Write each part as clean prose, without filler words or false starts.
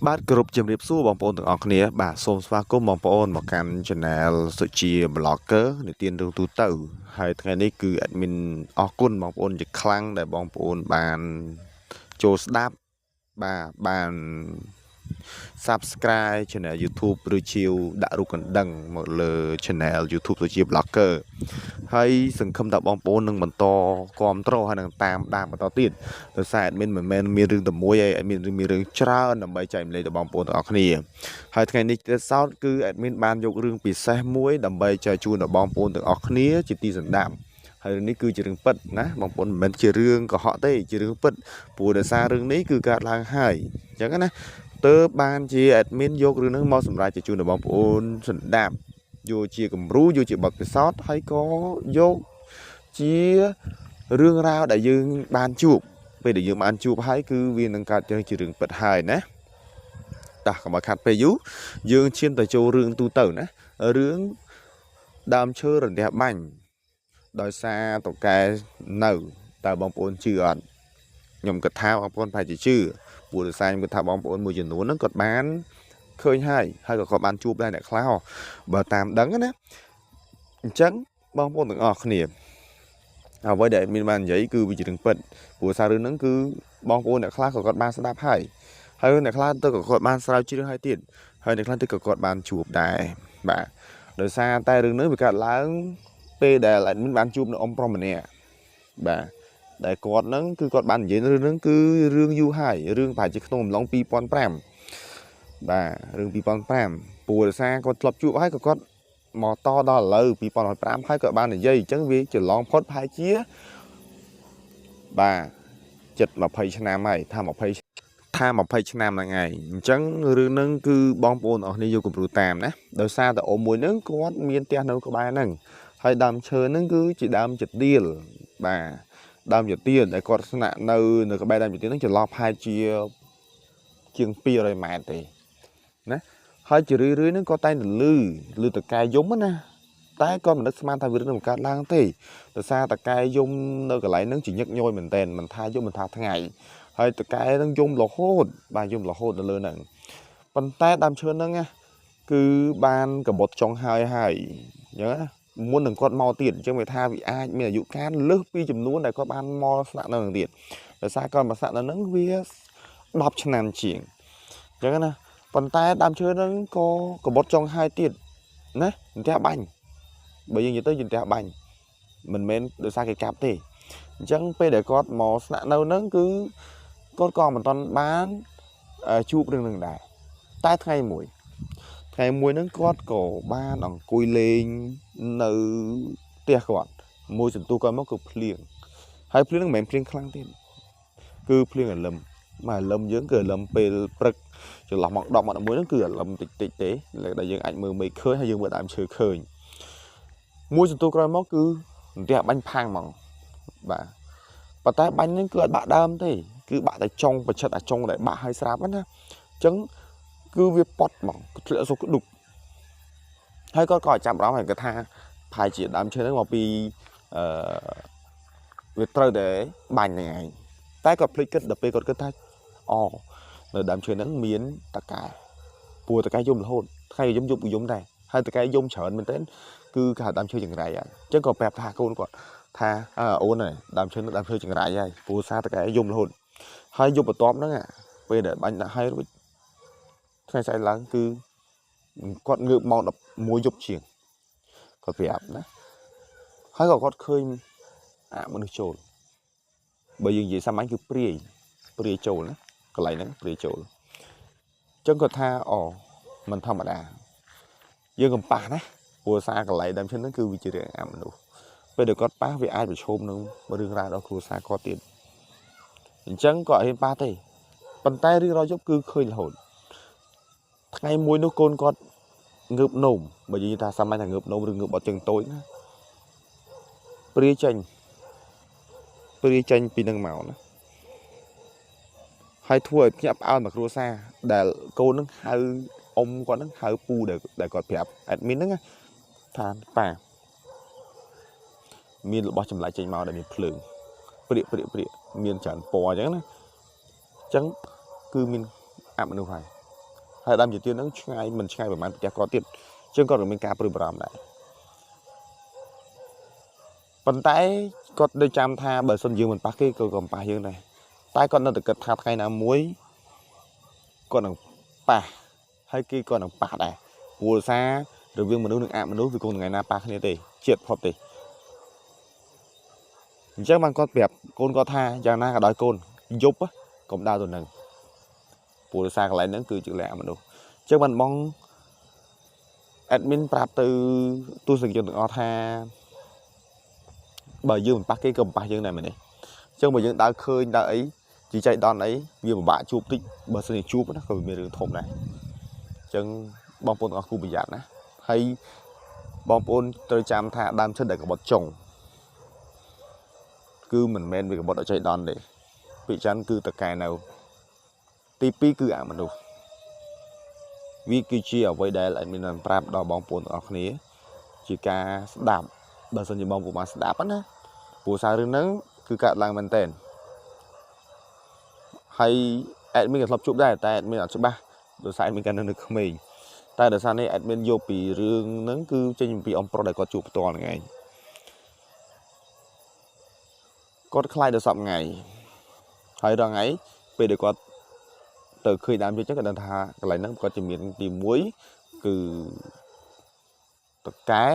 បាទគោរពជំរាបសួរបងប្អូនទាំងអស់គ្នាបាទសូមស្វាគមន៍បងប្អូនមកកាន់ Channel សុជា Blogger និទានរឿងទូទៅហើយថ្ងៃនេះគឺ admin អរគុណបងប្អូនជាខ្លាំងដែលបងប្អូនបានចូលស្ដាប់បាទបាន Subscribe Channel YouTube ឬជាវដាក់រូបកណ្ដឹងមកលើ Channel YouTube សុជា Blogger ហើយសង្ឃឹមថាបងប្អូននឹងបន្តគាំទ្រហើយនឹងតាមដានបន្តទៀតដោយសារ admin មិនមែនមានរឿងតែមួយឯង admin មានរឿងច្រើនដើម្បីចែករំលែកដល់បងប្អូនទាំងអស់គ្នាហើយថ្ងៃនេះទៀតសោតគឺ admin បានយករឿងពិសេសមួយដើម្បីចែកជូនដល់បងប្អូនទាំងអស់គ្នាជាទីសន្តាប់ហើយរឿងនេះគឺជារឿងពិតណាបងប្អូនមិនមែនជារឿងកុហកទេជារឿងពិតព្រោះដោយសាររឿងនេះគឺកើតឡើងហើយអញ្ចឹងណាទើបបានជា admin យករឿងហ្នឹងមកសម្រាប់ជាជូនដល់បងប្អូនសន្តាប់យកជាគំរូយកជាបទពិសោធន៍ហើយក៏យកជារឿងរ៉ាវដែលយើងបានជួបពេលដែលយើងបានជួបហើយគឺវានឹងកើតជារឿងពិតហើយណាតោះកុំឲ្យខាត់ពេលយូរយើងឈានទៅចូលរឿងទូទៅណារឿងដើមឈើរន្ទះបាញ់ដោយសារតកែនៅតើបងប្អូនជឿអត់ខ្ញុំគិតថាបងប្អូនប្រហែលជាជឿព្រោះដោយសារខ្ញុំគិតថាបងប្អូនមួយចំនួនហ្នឹងគាត់បានឃើញហើយហើយក៏គាត់បានជួបដែរអ្នកខ្លះបើតាមដឹងណាអញ្ចឹងបងប្អូនទាំងអស់គ្នាអ្វីដែល admin បាននិយាយគឺវាជារឿងពិតព្រោះសាររឿងហ្នឹងគឺបងប្អូនអ្នកខ្លះក៏គាត់បានស្ដាប់ហើយហើយអ្នកខ្លះទៅក៏គាត់បានស្រាវជ្រាវហើយទៀតហើយអ្នកខ្លះទៅក៏គាត់បានជួបដែរបាទដោយសារតែរឿងហ្នឹងវាកើតឡើងពេលដែល admin បានជួបនៅអ៊ំប្រុសម្នាក់បាទដែលគាត់ហ្នឹងគឺគាត់បាននិយាយរឿងហ្នឹងគឺរឿងយូរហើយរឿងប្រហែលជាក្នុងអំឡុង2005បាទរឿង2005ព្រោះដោយសារគាត់ធ្លាប់ជួបហើយក៏គាត់មកតដល់ឥឡូវ2005ហើយក៏បាននិយាយអញ្ចឹងវាច្រឡងផុតប្រហែលជាបាទចិត្ត20ឆ្នាំហើយថា20ថា20ឆ្នាំហ្នឹងឯងអញ្ចឹងរឿងហ្នឹងគឺបងប្អូនអស់គ្នាយកគំរូតាមណាដោយសារតែអូមួយហ្នឹងគាត់មានផ្ទះនៅក្បែរហ្នឹងហើយដើមឈើហ្នឹងគឺជាដើមចទៀលបាទដើមចទៀលដែលគាត់ស្នាក់នៅនៅក្បែរដើមចទៀលហ្នឹងចន្លោះប្រហែលជាជាង200ម៉ែត្រទេណាហើយជារឿយៗហ្នឹងគាត់តែងតែលឺលឺតកែយំណាតែគាត់មិននឹកស្មានថាវារឿងនឹងកើតឡើងទេដោយសារតកែយំនៅកន្លែងហ្នឹងជាញឹកញយមែនតែនមិនថាយំមិនថាថ្ងៃហើយតកែហ្នឹងយំរហូតបាទយំរហូតនៅលើហ្នឹងប៉ុន្តែដើមឈើហ្នឹងណាគឺបានកបុតចុងហើយហើយអញ្ចឹងណាមុននឹងគាត់មកទៀតអញ្ចឹងវាថាវាអាចមានអាយុកាលលើសពីចំនួនដែលគាត់បានមកស្នាក់នៅនឹងទៀតដោយសារគាត់មកស្នាក់នៅហ្នឹងវា10ឆ្នាំជាងអញ្ចឹងណាប៉ុន្តែដើមឈើហ្នឹងក៏កបុតចុងហើយទៀតណាអន្ទះបាញ់បើយើងនិយាយទៅជាអន្ទះបាញ់មិនមែនដោយសារគេកាប់ទេអញ្ចឹងពេលដែលគាត់មកស្នាក់នៅហ្នឹងគឺគាត់ក៏មិនទាន់បានជួបរឿងហ្នឹងដែរតែថ្ងៃមួយថ្ងៃមួយហ្នឹងគាត់ក៏បានអង្គុយលេងនៅផ្ទះគាត់មួយសន្ទុះគាត់មកគឺភ្លៀងហើយភ្លៀងហ្នឹងមិនមែនភ្លៀងខ្លាំងទេគឺភ្លៀងរលឹមមករលឹមយើងគឺរលឹមពេលព្រឹកចន្លោះម៉ោង10ម៉ោង11ហ្នឹងគឺរលឹមតិចតិចទេដែលយើងអាចមើលមេឃឃើញហើយយើងមើលដើមឈើឃើញមួយសន្ទុះក្រោយមកគឺអន្ទះបាញ់ផាំងហ្មងបាទប៉ុន្តែបាញ់ហ្នឹងគឺអត់បាក់ដើមទេគឺបាក់តែចុងប្រឆិតអាចុងដែលបាក់ហើយស្រាប់ណាអញ្ចឹងគឺវាប៉ុតហ្មងធ្លាក់សុកក្ដុកហើយគាត់ក៏ចាប់អារម្មណ៍ហើយគាត់ថាប្រហែលជាដើមឈើហ្នឹងមកពីអឺវាត្រូវតែបាញ់ហ្នឹងឯងតែគាត់ភ្លេចគិតដល់ពេលគាត់គិតថាអូនៅដើមឈើហ្នឹងមានតកែព្រោះតកែយំរហូតថ្ងៃយំយប់យំដែរហើយតកែយំច្រើនមែនទែនគឺគេហៅដើមឈើចង្រៃហើយអញ្ចឹងក៏ប្រាប់ថាកូនគាត់ថាអូនហើយដើមឈើដើមឈើចង្រៃហើយព្រោះសារតកែយំរហូតហើយយប់បន្ទាប់ហ្នឹងពេលដែលបាញ់ដាក់ហើយរួចថ្ងៃស្អែកឡើងគឺគាត់ងើបម៉ោង11យប់ជាងគាត់ប្រាប់ណាហើយក៏គាត់ឃើញអាមនុស្សចូលបើយើងនិយាយសាមញ្ញគឺព្រាយព្រាយចូលណាកន្លែងហ្នឹងព្រាយចូលអញ្ចឹងគាត់ថាអូមិនធម្មតាយើងកំប៉ះណាព្រោះសារកន្លែងដើមឈើហ្នឹងគឺវាជារឿងអាមនុស្សពេលដែលគាត់ប៉ះវាអាចប្រឈមនឹងរឿងរ៉ាវដល់គ្រួសារគាត់ទៀតអញ្ចឹងគាត់អត់ហ៊ានប៉ះទេប៉ុន្តែរឿងរ៉ាវយប់គឺឃើញរហូតថ្ងៃមួយនោះកូនគាត់ងើបនោមបើនិយាយថាសាមញ្ញថាងើបនោមឬងើបអត់ជើងតូចណាព្រាចេញព្រាចេញពីនឹងមកណាហើយធ្វើឲ្យភ្ញាក់ផ្អើលមកគ្រួសារដែលកូននឹងហៅអ៊ំគាត់នឹងហៅពូដែលគាត់ប្រាប់ admin ហ្នឹងថាប៉ាមានរបស់ចម្លែកចេញមកដែលមានភ្លើងព្រាកព្រាកព្រាកមានច្រើនពណ៌អញ្ចឹងណាអញ្ចឹងគឺមានអមនុស្សហើយ ហើយដើមឈើទាលហ្នឹងឆ្ងាយមិនឆ្ងាយប្រហែលផ្ទះគាត់ទៀតអញ្ចឹងគាត់ក៏មានការព្រួយបារម្ភដែរប៉ុន្តែគាត់ដូចចាំថាបើសិនយើងមិនប៉ះគេក៏មិនប៉ះយើងដែរតែគាត់នៅតែគិតថាថ្ងៃណាមួយគាត់នឹងប៉ះហើយគេក៏នឹងប៉ះដែរព្រោះសាររវាងមនុស្សនិងអមនុស្សវាគង់ថ្ងៃណាប៉ះគ្នាទេជាតិផុតទេអញ្ចឹងបានគាត់ប្រាប់កូនគាត់ថាយ៉ាងណាក៏ដោយកូនយប់កុំដើរទៅនឹងព្រោះសារកន្លែងហ្នឹងគឺជាកន្លែងអមនុស្សអញ្ចឹងបានបង admin ប្រាប់ទៅទស្សនិកជនទាំងអស់ថាបើយើងមិនប៉ះគេក៏មិនប៉ះយើងដែរមែនទេអញ្ចឹងបើយើងដើរឃើញដើរអីជីចៃដន្យអីវាពិបាកជួបតិចបើសិនជាជួបណាក៏វាមានរឿងធំដែរអញ្ចឹងបងប្អូនទាំងអស់គូប្រយ័ត្នណាហើយបងប្អូនត្រូវចាំថាដើមឈើដែលកបុតចុងគឺមិនមែនវាកបុតឲ្យចៃដន្យទេពីច្រើនគឺតកែនៅទី2គឺអមនុស្សវាគឺជាអ្វីដែល admin បានប្រាប់ដល់បងប្អូនទាំងអស់គ្នាជាការស្ដាប់បើសិនជាបងប្អូនបានស្ដាប់ណាព្រោះសាររឿងហ្នឹងគឺកើតឡើងមែនតើហើយ admin ក៏ធ្លាប់ជួបដែរតែ admin អត់ច្បាស់ដោយសារ admin កាលនៅក្មេងតែដោយសារនេះ admin យកពីរឿងហ្នឹងគឺចេញពីអំប្រុសដែលគាត់ជួបផ្ទាល់ហ្នឹងឯងគាត់ខ្លាចដល់សប្ថ្ងៃហើយដល់ថ្ងៃពេលដែលគាត់ទៅឃើញដើមឈើចឹងគាត់ដឹងថាកន្លែងហ្នឹងគាត់ជាមានទី1គឺតកែ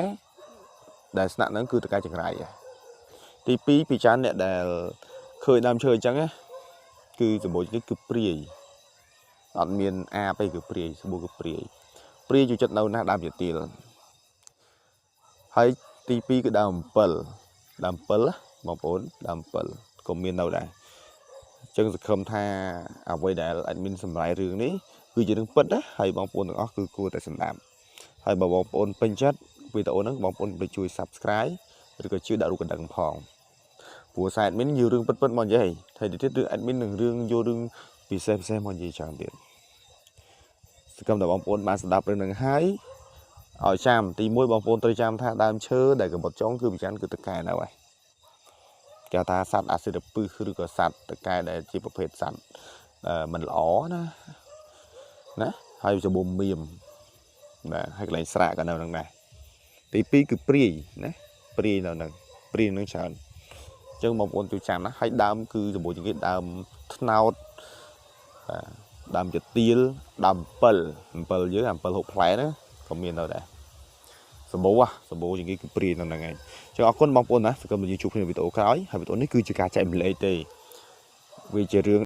ដែលស្នាក់ហ្នឹងគឺតកែចង្រៃទី2ពីចានអ្នកដែលឃើញដើមឈើអញ្ចឹងណាគឺសម្បូរជាងគេគឺព្រាយអត់មានអាបអីគឺព្រាយសម្បូរគឺព្រាយព្រាយចូលចិត្តនៅណាដើមជាទៀលហើយទី2គឺដើមអំពិលដើមអំពិលបងប្អូនដើមអំពិលក៏មាននៅដែរអញ្ចឹងសង្ឃឹមថាអ្វីដែល admin សម្រាយរឿងនេះគឺជារឿងពិតណាហើយបងប្អូនទាំងអស់គឺគួរតែស្ដាប់ហើយបើបងប្អូនពេញចិត្តវីដេអូហ្នឹងបងប្អូនទៅជួយ Subscribe ឬក៏ជួយដាក់រូបកណ្ដឹងផងព្រោះសារ admin យករឿងពិតៗមកនិយាយហើយទៅទៀតរឿង admin នឹងរឿងយករឿងពិសេសពិសេសមកនិយាយច្រើនទៀតសង្ឃឹមថាបងប្អូនបានស្ដាប់រឿងហ្នឹងហើយឲ្យចាំទី1បងប្អូនត្រូវចាំថាដើមឈើដែលកបុតចុងគឺពិចារគឺតកែនៅហើយគេថាសត្វអាស៊ីតពឹសឬក៏សត្វតកែដែលជាប្រភេទសត្វមិនល្អណាណាហើយចំពោះមៀមបាទហើយកន្លែងស្រាកក៏នៅហ្នឹងដែរទី2គឺព្រាយណាព្រាយនៅហ្នឹងព្រាយនឹងច្រើនអញ្ចឹងបងប្អូនជួយចាំណាហើយដើមគឺសម្បូរជាងគេដើមត្នោតបាទដើមចទៀលដើមអំពិលអំពិលយើងអំពិលហូបផ្លែណាក៏មាននៅដែរសម្បូរសម្បូរជាងគេគឺព្រាយនៅហ្នឹងឯងអញ្ចឹងអរគុណបងប្អូនណាសង្ឃឹមថាយើងជួបគ្នានៅវីដេអូក្រោយហើយវីដេអូនេះគឺជាការចែករំលែកទេវាជារឿង